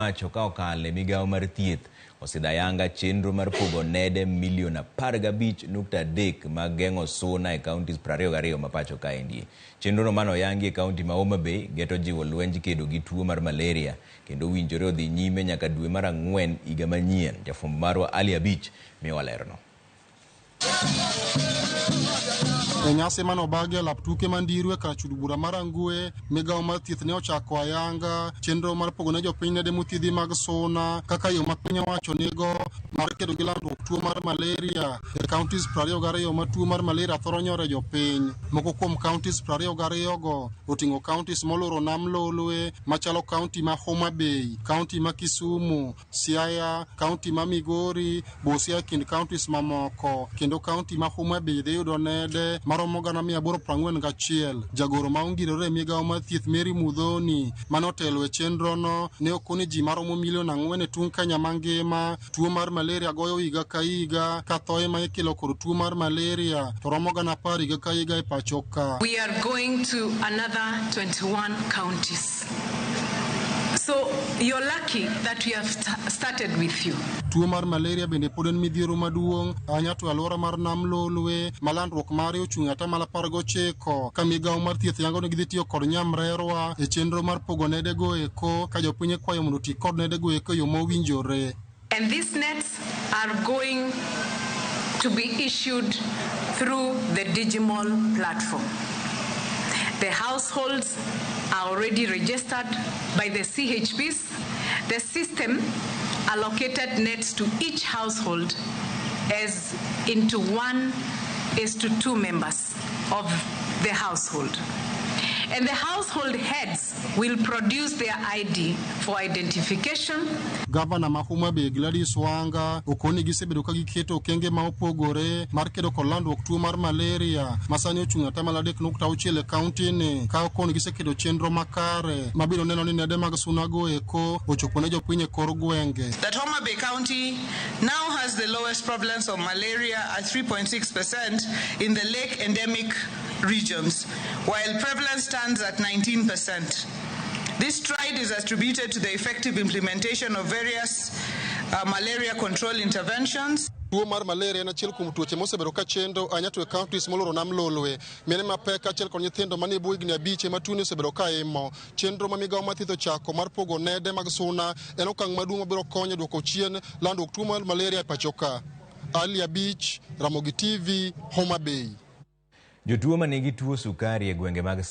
Owacho ka okalo e migawo mar thieth osidho ayanga chenro mar pogo nede milion 15.3 mag geng'o suna e counties 22 ma pacho kaendi. Chenrono mane oyangi e kaunti ma Homa Bay geto jiwo lwenj kedo gi tuo mar malaria kendo owinjore odhi nyime nyaka dwe mar ang'wen higa manyien. Jafwambo marwa Ali Abich miyowa lerno. E nyasi mane obagi e lap tuke ma Ndiru e kar chud bura mar Rangwe, migawo mar thieth ne ochako ayanga chenro mar pogo ne jopiny nede mothiedhi mag suna kaka yo ma piny owacho nigo mar kedo gi landruok tuo mar malaria e counties 22 ma tuo mar malaria thoro nyore jopiny. Moko kuom counties 22 go oting'o counties moloro nam Lolwe machalo county ma Homa Bay, county ma Kisumu, Siaya, kaunti ma Migori, Busia e kind counties mamoko. Kendo kaunti ma Homa Bay dhi yudo nede maromo 841,000. Jagoro ma ongirore e migawo mar thieth Mary Muthoni mane otelo e chenrono ne okoni ji maromo milion 4 e tung' Kenya mangima tuo mar malaria goyo higa ka higa ka thoe ma ikelo kod tuo mar malaria to romo 10,000 higa ka higa e pacho ka. We are going to another 21 counties. So you're lucky that we have started with you. Tuo mar malaria bende pod en midhiero maduong' ahinya to e alwora mar nam Lolwe ma landruok mare ochung' e atamalo 19 ka migawo mar thieth yango ni gidhi tiyo kod nyamrerwa e chenro mar pogo nedego eko ka jopiny ikwayo mondo oti kod nedego eko e yo mowinjore. And these nets are going to be issued through the Digimal platform. The households are already registered by the CHPs. The system allocated nets to each household as into 1:2 members of the household. And the household heads will produce their ID for identification. Gavana ma Homa Bay Gladys Wanga okoni gisebedo ka giketo okenge ma opogore mar kedo kod landruok tuo mar malaria ma sani ochung' atamalo 3.6 e kaunti ni ka okoni giseketo chenro makare mabiro neno ni nede mag sunago eko ochopo ne jopiny e kor gwenge. That Homa Bay County now has the lowest prevalence of malaria at 3.6% in the lake endemic regions, while prevalence stands at 19%. This stride is attributed to the effective implementation of various malaria control interventions. Tuo mar malaria en achiel kuom tuoche mosebedo ka chendo ahinya to e counties moloro nam Lolwe. Mine mapek kaachiel kod nyithindo manie bwo higni 5 ema tuoni osebedo ka imo. Chenro ma migawo mar thieth ochako mar pogo nede mag suna en okang' maduong' mabiro konyo e duoko chien landruok tuo mar malaria e pacho ka. Ali Abich, Ramogi TV, Homa Bay. Jotuo manigi tuo sukari e gwenge mag